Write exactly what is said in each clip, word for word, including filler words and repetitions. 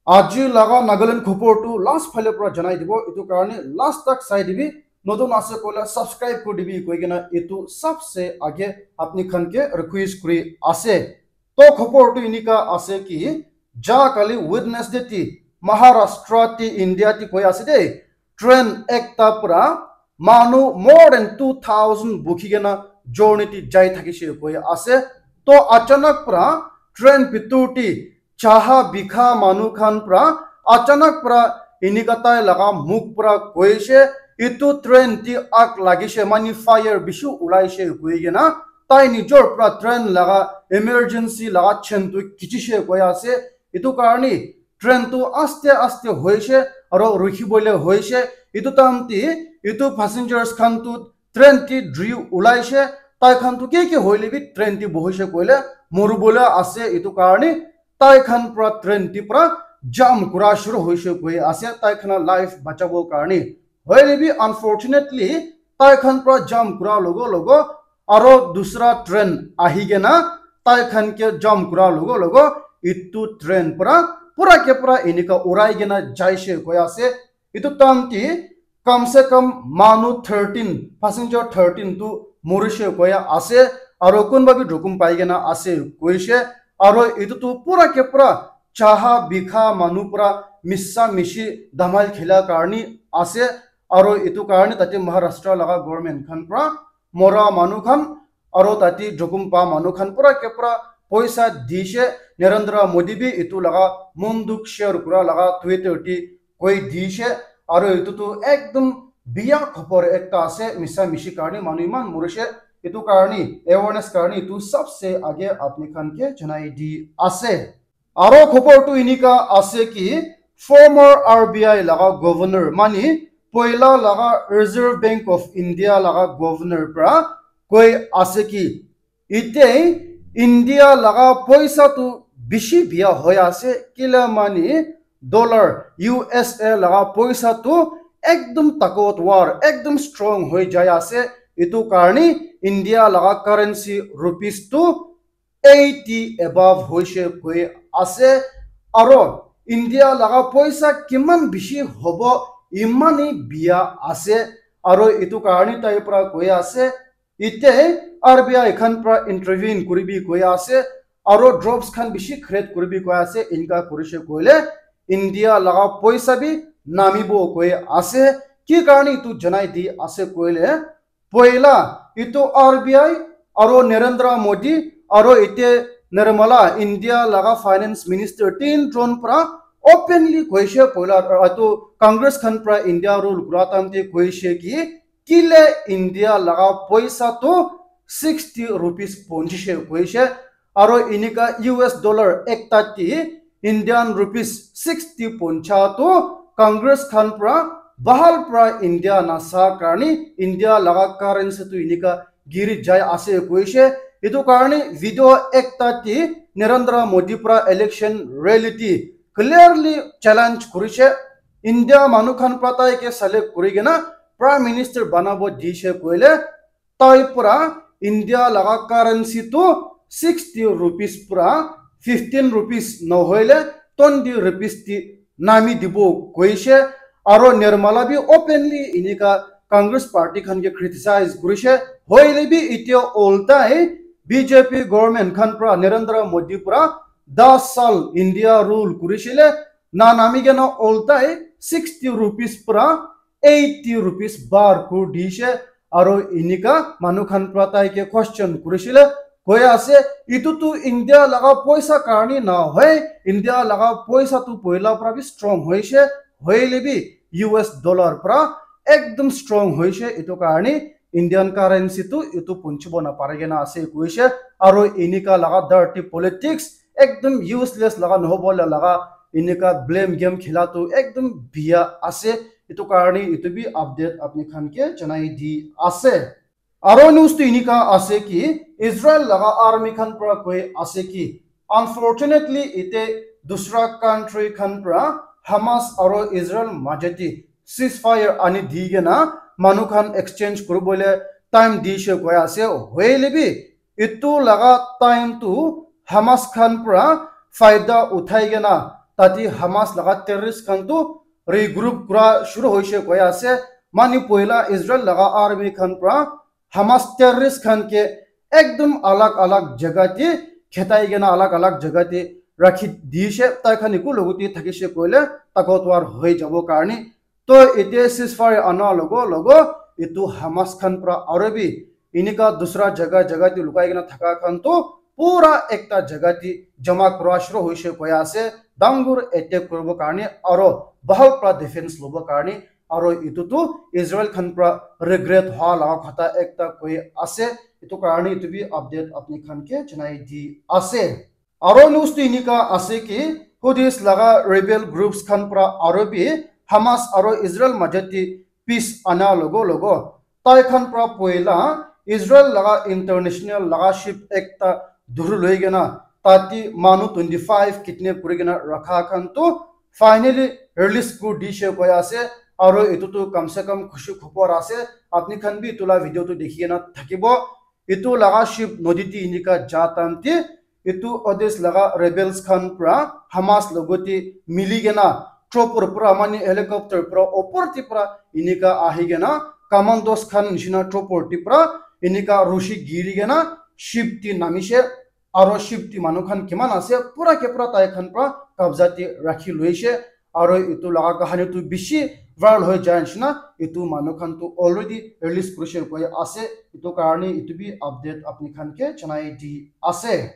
Aji laga Nagaland khobor tu last phale para janai dibo, etu karne last tak sai dibi, notun ase koile subscribe kuri dibi koi kena etu sabse age apni khan ke request kuri ase. To khobor tu enika ase ki, ja kali Wednesday ti Maharashtra ti India ti koi ase de, train ekta para manu more than two thousand bukhi kena journey ti jai thakishe koi ase. To achanak para train bitor ti chaha bikha manu khan para achanak para enika tai laga muk para koishe, "Etu train ti ag lagishe, mani fire bishi ulaishe," koi kena tai nijor para train laga emergency laga chain tu khichishe koi ase. Etu karne train tu aste aste hoishe aro rukhi bole hoishe. Etu time ti etu passengers khan tu train ti dri ulaishe, tai khan tu ke ke hoile bi train ti bohishe koile mori bole ase. Etu karne tai khan para train ti para jump kura shuru hoishe koi ase, tai khan la life bachabo karne. Hoile bi unfortunately tai khan para jump kura logo logo aro dusra train ahi kena tai khan ke jump kura logo logo etu train para pura ke pura enika urai kena jaishe koi ase. Etu time ti kam se kam manu thirteen, passenger thirteen tu morishe koya ase, aro kunba bi dukum pai kena ase koishe, aro etu tu pura ke pura chaha bikha manu pura misa mishi dhamal khela karne ase, aro etu karne tate Maharashtra laga government khan pura mora manu khan aro tate jokhom pa manu khan pura ke pura poisa dishe. Narendra Modi bi etu laga mon dukh share kura laga Twitter te koi dishe. Aro etu tu ekdom biya khobor ekta ase, misa mishi karne manu iman morishe. Etu karne awareness karne etu sabse age apni khan ke janai di ase. Aro khobor tu enika ase ki former R B I laga governor, mani poila laga Reserve Bank of India laga governor pra koi ase ki ite India laga poisa tu bishi biya hoi ase, kila mani dollar U S A laga poisa tu ekdum takotwar, ekdum strong hoi jai ase. Itu karni India laga currency rupees tu eighty above hoishe koi ase. Aro India laga poisa kiman bishi hobo, imani biya ase. Aro itu karni tai pra koi ase, ite R B I khan pra intervene kuribi koi ase. Aro drops khan bishi create kuribi koi ase. Inka kurishe koile India laga poisa bi namibo koi ase. Ki karni itu janai di ase koile, poila itu R B I aro Narendra Modi aro ite Nirmala, India laga finance minister, tin jon pra openly koishe, poila itu Congress khan pra India rule kura time te koishe ki kile India laga poisa tu sixty rupees ponchishe koishe. Aro inika U S dollar ekta ti Indian rupees sixty poncha tu Congress khan pra bahal pra India nasa karni India laga currency tu inika giri jai ase koishe. Itu karni video ekta ti Narendra Modi pra election rally ti clearly challenge kurishe. India manu khan pra tai ke select kuri kena Prime Minister banabo dishe koile, tai pra India laga currency tu sixty rupees pra fifteen rupees nohoile twenty rupees ti nami dibo koishe. Aro Nirmala bi openly inika Congress party khan ke criticize kurishe. Hoile bi itya oltai B J P government khan pra Narendra Modi pra das sal India rule kurishile, na nami kena oltai sixty rupees pra eighty rupees bar kur dishe. Aro inika manu khan pra tai ke question kurishile, koi ase, itu tu India laga poisa karni na hoi, India laga poisa tu poila pra bi strong hoishe, hoile bi U S dollar pra ekdum strong hoishe, itu karni Indian currency tu itu punchibo na pare kena ase koishe. Aro inika laga dirty politics, ekdum useless laga nohobo laga inika blame game khela tu ekdum biya ase. Itu karni itu bi update apni khan ke janai di ase. Aro news tu inika ase ki Israel laga army khan pra koi ase ki unfortunately ite dusra country khan pra Hamas aro Israel majeti ceasefire ani di kena manu khan exchange kuribole time dishe koi ase. Hoile bi itu laga time tu Hamas khan pra faida uthai kena tate Hamas laga terrorist khan tu regroup kura shuru hoise koi ase. Mani poila Israel laga army khan pra Hamas terrorist khan ke ekdom alag alag jaga te khetai kena alag alag jaga te rakhi dishe, tai khan eku logote thakishe koile takotwar hoi jabo karne. To etia ceasefire ana logo logo etu Hamas khan pra aro bi enika dusra jaga jaga te lukai kena thaka khan to pura ekta jaga te jama kura shuru hoise koi ase, dangur attack kuribo karne aro bahal pra defense lobo karne. Aro etu tu Israel khan pra regret hoa laga kotha ekta koi ase. Etu karne etu bi update apni khan ke janai di ase. Aro news tu enika ase ki Houthis laga rebel groups khan pra aro bi Hamas aro Israel majot te peace ana logo logo tai khan pra poila Israel laga international laga ship ekta dhuru loi kena tate manu twenty five kidnap kuri kena rakha khan tu finally release kuri dishe koi ase. Aro etu tu kam se kam khushi khobor ase. Apni khan bi etu la video tu dikhi kena thakibo. Etu laga ship nodi te enika ja time te etu Houthis laga rebels khan pra Hamas logote mili kena chopper pra mani helicopter pra opor te pra enika ahi kena commandos khan nishina chopper te pra enika rushi giri kena ship te namishe. Aro ship te manu khan kiman ase pura ke pura tai khan pra kabza te rakhi loishe. Aro etu laga kahani tu bishi viral hoi jai nishina etu manu khan tu already release kurishe koi ase. Etu karne etu bi update apni khan ke janai di ase.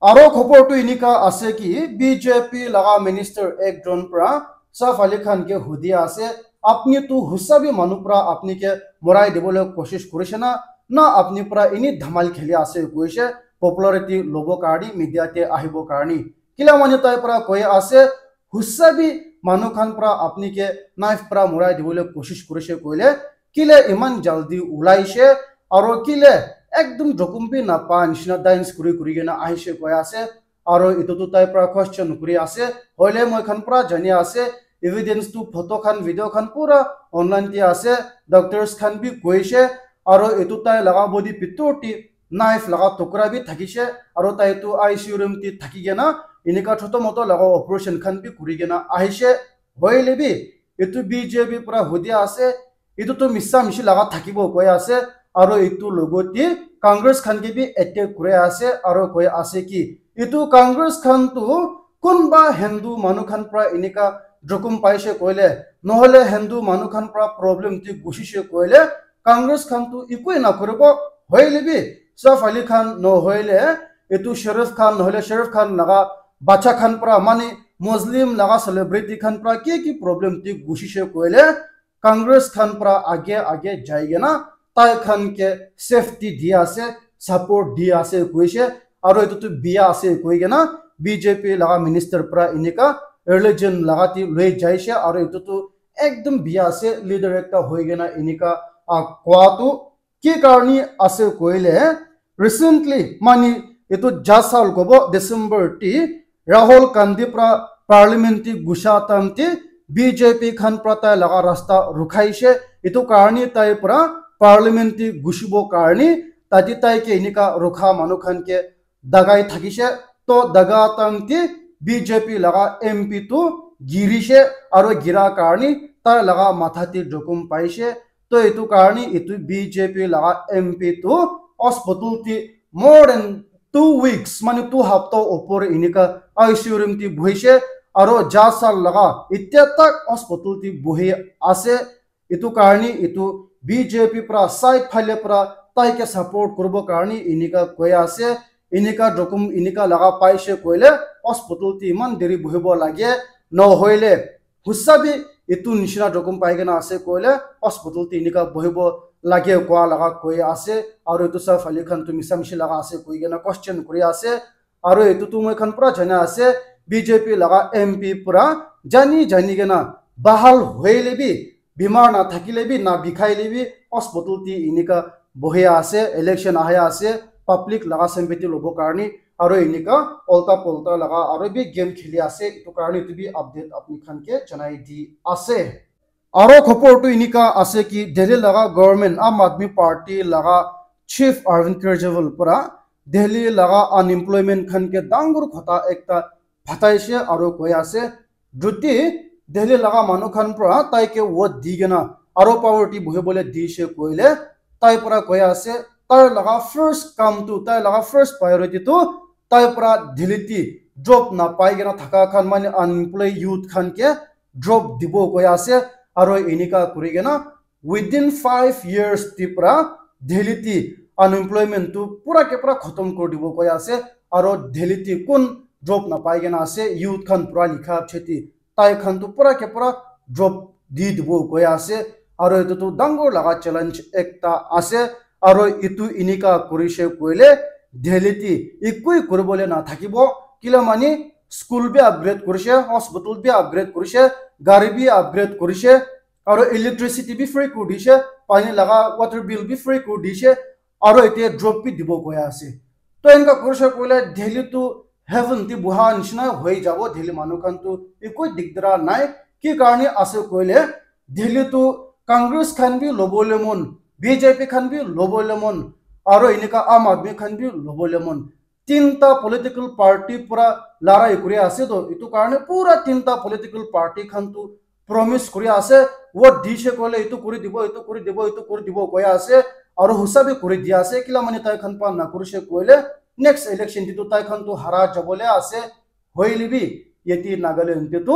Aro khobor tu enika ase ki B J P laga minister ekjon pra Saif Ali Khan ke hudi ase, apni tu husa bi manu pra apni ke morai dibole koshish kurishe na, na apni pra ini dhamal kheli ase koishe popularity lobo karne media te ahibo karne. Kila manu tai pra koi ase, husa bi manu khan pra apni ke knife pra morai dibole koshish kurishe koile, kile iman jaldi ulaishe, aro kile ekdom jokhom bi napa nishina dance kuri kuri kena ahishe koi ase. Aro etu tu tai pra question kuri ase, hoile moi khan pra jani ase, evidence tu photo khan video khan pura online te ase, doctors khan bi koishe, aro etu tai laga body bitor te knife laga tukra bi thakishe, aro tai tu I C U room te thaki kena enika choto moto laga operation khan bi kuri kena ahishe. Hoile bi etu B J P pra hudi ase, etu tu misa mishi laga thakibo koi ase, aro etu logote Congress khan ke bi attack kuri ase, aro koi ase ki etu Congress khan tu kunba Hindu manu khan pra enika jokhom paishe koile, nohole Hindu manu khan pra problem te gusishe koile, Congress khan tu ekoi nakuribo. Hoile bi Saif Ali Khan nohoile etu Sharif Khan nohole Sharif Khan laga bacha khan pra mani Muslim laga celebrity khan pra ki ki problem te gusishe koile Congress khan pra age age jai kena tai khan ke safety di ase, support di ase koishe. Aro etu tu biya ase koi kena B J P laga minister pra enika religion laga te loi jaishe, aro etu tu ekdom biya ase, leader ekta hoi kena enika, ah, koa tu ki karne ase koile, recently mani etu ja saal kobo December te Rahul Gandhi pra parliament te gusa time te B J P khan pra tai laga rasta rukhaishe. Etu karne tai pra parliament te gusibo karne tate tai ke enika rukha manu khan ke dagai thakishe. To daga time te B J P laga M P tu girishe, aro gira karne tai laga matha te jokhom paishe. To etu karne etu B J P laga M P tu hospital te more than two weeks, mane two hapta opor enika I C U room te bohishe, aro ja saal laga etia tak hospital te bohi ase. Etu karne etu B J P pra side phale pra tai ke support kuribo karne enika koi ase. Enika jokhom enika laga paishe koile hospital te iman deri bohibo lage, nohoile husa bi etu nishina jokhom pai kena ase koile hospital te enika bohibo lage koa laga koi ase. Aro etu Saif Ali Khan tu misa mishi laga ase koi kena question kuri ase. Aro etu tu moi khan pura jana ase, B J P laga M P pura jani jani kena bahal hoile bi, bimar na thakile bi, na bikhaile bi, hospital te enika bohi ase, election ahi ase, public laga sympathy lobo karne, aro enika ulta pulta laga aro bi game kheli ase, etu karne etu bi update apni khan ke janai di ase. Aro khobor tu enika ase ki Delhi laga government, Aam Aadmi Party laga chief Arvind Kejriwal pura Delhi laga unemployment khan ke dangor khota ekta phataishe aro koi ase, Jodi Delhi laga manu khan para tai ke vote di kena aro power te bohi bole di she koile, tai para koi ase, tai laga first kam tu, tai laga first priority tu, tai para Delhi te job na pai kena thaka khan, mane unemployed youth khan ke job dibo koi ase. Aro enika kuri kena within five years te para Delhi te unemployment tu pura ke pura khatam kuri dibo koi ase. Aro Delhi te kun job na pai kena ase, youth khan pura likha cheti, tai khan tu pura ke pura job di dibo koi ase. Aro etu tu dangor laga challenge ekta ase. Aro etu enika kuri she koile Delhi te ekoi kuri bole na thakibo. Kila mane school bi upgrade kuri she, hospital bi upgrade kuri she, gari bi upgrade kuri she, aro electricity bi free kuri di she, pani laga water bill bi free kuri di she, aro ete job bi dibo koi ase. To enka kuri she koile Delhi tu heaven te boha nishina hoi jabo. Delhi manu khan tu ekoi dikdara nai. Ki karne ase koile Delhi tu Congress khan bi lobo le mon, B J P khan bi lobo le mon, aro enika Aam Aadmi khan bi lobo le mon. Tinta political party pura larai kuri ase to, etu karne pura tinta political party khan tu promise kuri ase, vote di she koile etu kuri dibo, etu kuri dibo, etu kuri dibo koi ase, aro husa bi kuri di ase. Kila mane tai khan pa na kuri she koile next election te tu tai khan tu hara jabo le ase. Hoile bi yate Nagaland te tu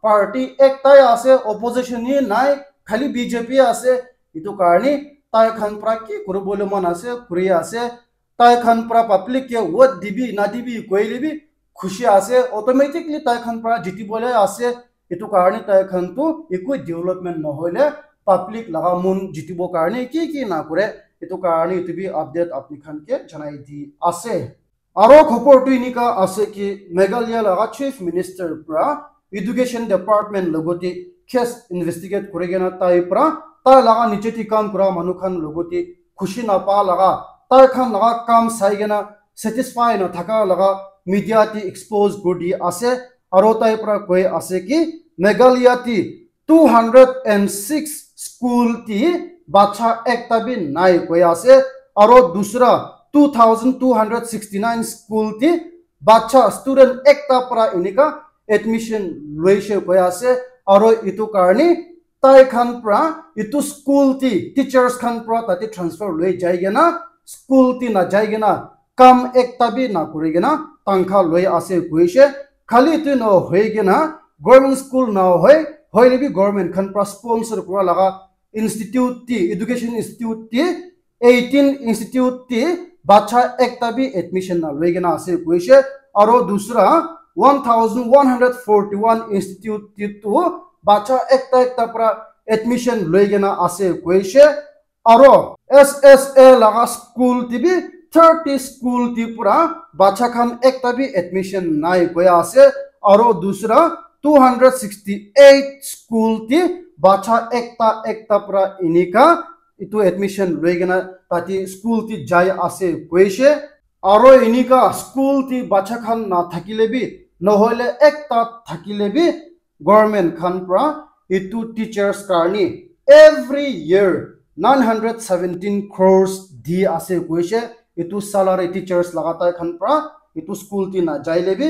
party ekta ase, opposition ni nai, khali B J P ase. Etu karne tai khan pra ki kuri bole mon ase, kuri ase. Tai khan pra public ke vote dibi, na dibi, koile bi khushi ase, automatically tai khan pra jiti bole ase. Etu karne tai khan tu ekoi development nohoile public laga mon jitibo karne ki ki na kore, etu karne etu bi update apni khan ke janai di ase. Aro khobor tu enika ase ki Meghalaya laga Chief Minister pra Education Department logote case investigate kuri kena tai pra tai laga niche te kam kura manu khan logote khushi napa laga, tai khan laga kam sai kena satisfy na thaka laga media te expose kuri di ase. Aro tai pra koi ase ki Meghalaya te two hundred and six school te bacha ekta bi nai koi ase, aro dusra two thousand two hundred sixty nine school te bacha student ekta pra enika admission loise koi ase, aro etu karne tai khan pra etu school te teachers khan pra tate transfer loi jai kena school te na jai kena kam ekta bi na kuri kena tangkha loi ase koise. Khali etu no hoi kena government school na hoi, hoile bi government khan pra sponsor kura laga institute te, education institute te, eighteen institute te bacha ekta bi admission na loi kena ase koise. Aro dusra one thousand one hundred forty one institute te tu bacha ekta ekta pra admission loi kena ase koise. Aro S S A laga school te bi thirty school te pura bacha khan ekta bi admission nai koi ase. Aro dusra two hundred sixty eight school te bacha ekta ekta pura enika etu admission loi kena tate school te jai ase koise. Aro enika school te bacha khan na thakile bi, nohoile ekta thakile bi, government khan pra etu teachers karne every year nine hundred seventeen crores di ase koise. Etu salary teachers laga tai khan pra etu school te na jai le bi,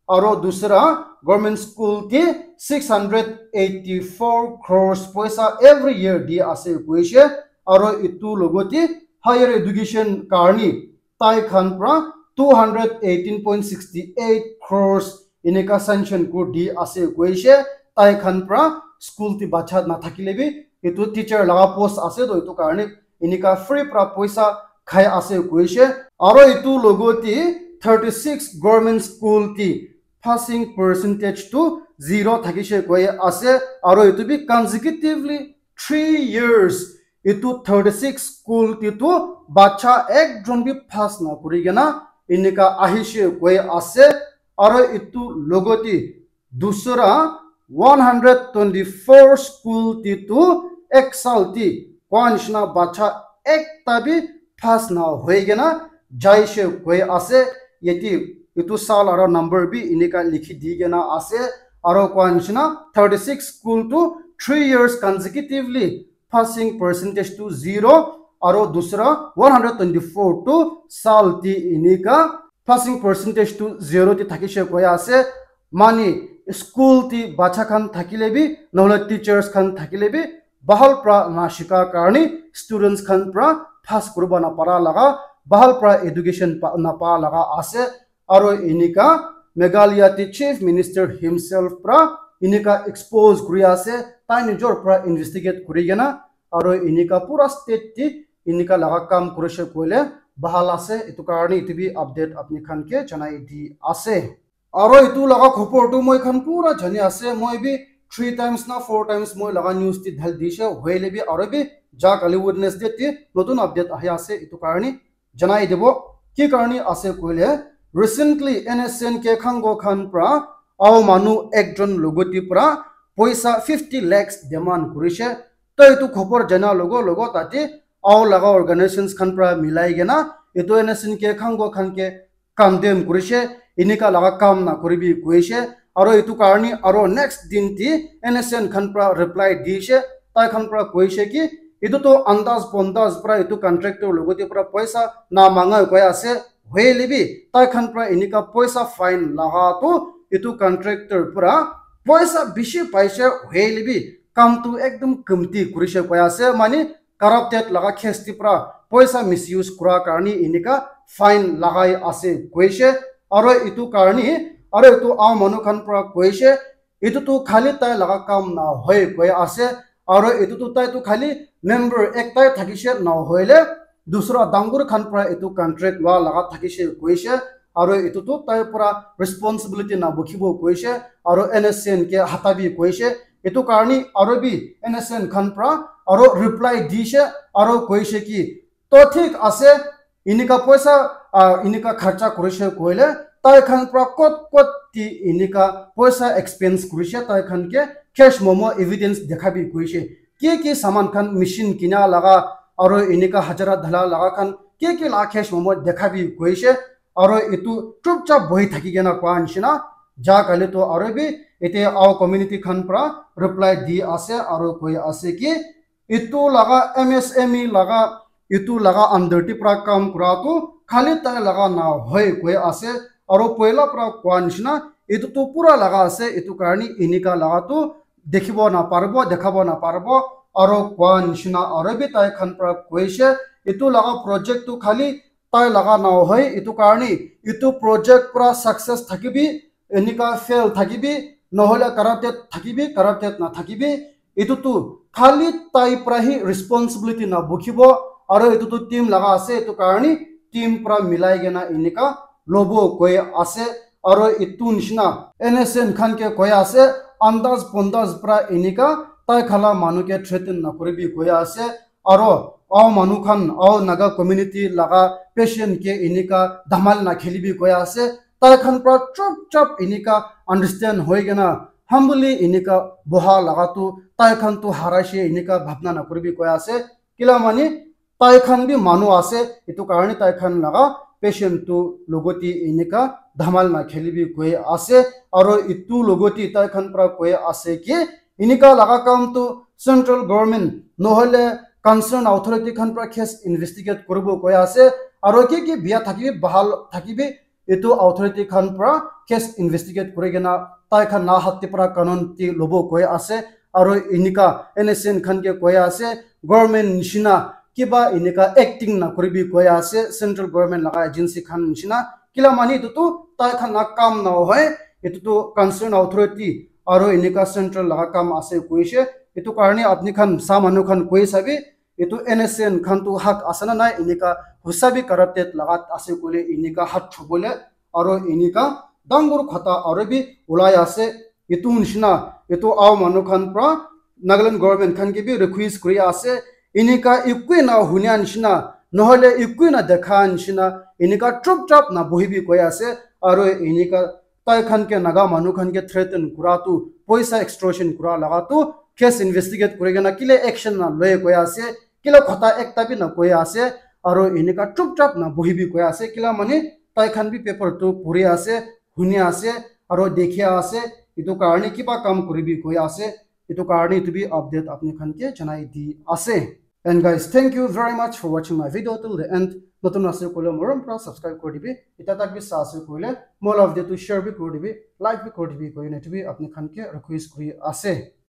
aro dusra government school te six hundred eighty four crores poisa every year di ase koise. Aro etu logote higher education karne tai khan pra two hundred eighteen point sixty eight crores enika sanction kuri di ase koise. Tai khan pra school te bacha na thakile bi etu teacher laga post ase to, etu karne enika free pra poisa khai ase koise. Aro etu logote thirty six government school te passing percentage tu zero thakise koi ase. Aro etu bi consecutively three years etu thirty six school te tu bacha ekjon bi pass na kuri kena enika ahise koi ase. Aro etu logote dusra one hundred twenty four school te tu ek saal te koi nishina bacha ekta bi pass na hoi kena jaise koi ase. Yate etu saal aro number bi enika likhi di kena ase. Aro koi nishina thirty six school tu three years consecutively passing percentage tu zero, aro dusra one hundred twenty four tu saal te enika passing percentage tu zero te thakise koi ase. Mane school te bacha khan thakile bi, nohole teachers khan thakile bi, bahal pra na shika karni students khan pra pass kuribo na para laga, bahal pra education pa, na pa laga ase. Aro inika Meghalaya te Chief Minister himself pra inika expose kuri ase, tai nijor pra investigate kuri kena, aro inika pura state te inika laga kam kurishe koile bahal ase. Etu karni etu bi update apni khan ke janai di ase. Aro etu laga khobor tu moi khan pura jani ase, moi bi three times na four times moi laga news te dhal dishe, hoile bi aro bi ja kali Wednesday te notun update ahi ase, etu karni janai dibo. Ki karni ase koile, recently N S N K Khango khan pra ao manu ekjon logoti pra poisa fifty lakhs demand kurishe. To etu khobor jana logo logo tate ao laga organizations khan pra milai kena etu N S N K Khango khan ke condemn kurishe, inika laga kam na kuribi koishe. Aro etu karni aro next din ti N S N khan pra reply dishe, tai khan pra koishe ki etu to andaz pondaz pra etu contractor logote pra poisa na manga koi ase, hoile bi tai khan pra inika poisa fine laga to etu contractor pra poisa bishi paishe, hoile bi kam tu ekdum kumti kurishe koi ase, mane corrupted laga case te pra poisa misuse kura karni inika fine lagai ase koishe. Aro etu karni, aro etu ao manu khan pra koishe, etu tu khali tai laga kam na hoi koi ase. Aro etu tu tai tu khali member ektai thakishe na hoile dusra dangur khan pra etu contract lua laga thakishe koishe. Aro etu tu tai pra responsibility na bukhibo koishe. Aro N S N ke hatabi koishe. Etu karni aro bi N S N khan pra aro reply dishe, aro koishe ki to thik ase, inika poisa, ah, inika kharcha kurishe koile, tai khan pra kot kot ti inika poisa expense kurishe, tai khan ke cash memo evidence dekhabi koishe. Ki ki saman khan machine kina laga, aro inika hajara dhala laga khan, ki ki la cash memo dekhabi koishe. Aro etu chupchap bohi thaki kena koa nishina, ja kali to aro bi ete ao community khan pra reply di ase, aro koi ase ki, etu laga M S M E laga, etu laga under te pra kam kura tu khali tai laga na hoi koi ase. Aro poila pra koa nishina etu tu pura laga ase, etu karni inika laga tu dekhibo na paribo, dekhabo na paribo. Aro koa nishina aro bi tai khan pra koishe, etu laga project tu khali tai laga na hoi, etu karni etu project pra success thakibi, enika fail thakibi, nohole corrupted thakibi, corrupted na thakibi, etu tu khali tai pra hi responsibility na bukhibo. Aro etu tu team laga ase, etu karni team pra milai kena enika lobo koi ase. Aro etu nishina N S N khan ke koi ase, andaz pondaz pra enika tai khan la manu ke threaten na kuribi koi ase. Aro ao manu khan, ao Naga community laga patient ke enika dhamal na khelibi koi ase. Tai khan pra chupchap enika understand hoi kena humbly enika boha laga tu tai khan tu haraishe enika bhabna na kuribi koi ase. Kila mane tai khan bi manu ase, etu karne tai khan laga patient tu logoti enika dhamal na khelibi koi ase. Aro etu logoti tai khan pra koi ase ki enika laga kam tu central government nohole concern authority khan pra case investigate kuribo koi ase. Aro ki ki bia thakibi, bahal thakibi, etu authority khan pra case investigate kuri kena tai khan la hat te pra kanun te lobo koi ase. Aro enika N S N khan ke koi ase, government nishina kiba enika acting na kuribi koi ase, central government laga agency khan nishina. Kila mane etu tu tai khan la kam na hoi, etu tu concern authority aro enika central laga kam ase koishe. Etu karne apni khan sa manu khan koi sabi, etu N S N khan tu hak ase na nai, enika hosa bi corrupted laga ase koile enika hat chubole aro enika dangor khata aro bi ulai ase. Etu nishina etu ao manu khan pra Nagaland government khan ke bi request kuri ase, enika ekui na hunia nishina nohole ekui na dekha nishina enika chupchap na bohibi koi ase. Aro enika tai khan ke Naga manu khan ke threaten kura tu, poisa extortion kura laga tu case investigate kuri kena kile action na loye koi ase, kile khota ekta bi na koi ase, aro enika chupchap na bohibi koi ase. Kila mane tai khan bi paper tu puri ase, huni ase, aro dekhi ase, etu karne kiba kam kuribi koi ase, etu karne etu bi update apni khan ke janai di ase. And guys, thank you very much for watching my video till the end. Notun ase koile morom pra subscribe kuri dibi. Ita tak bi sa ase koile mola video tu share bi kuri dibi, like bi kuri dibi koine tu bi apni khan ke request kuri ase.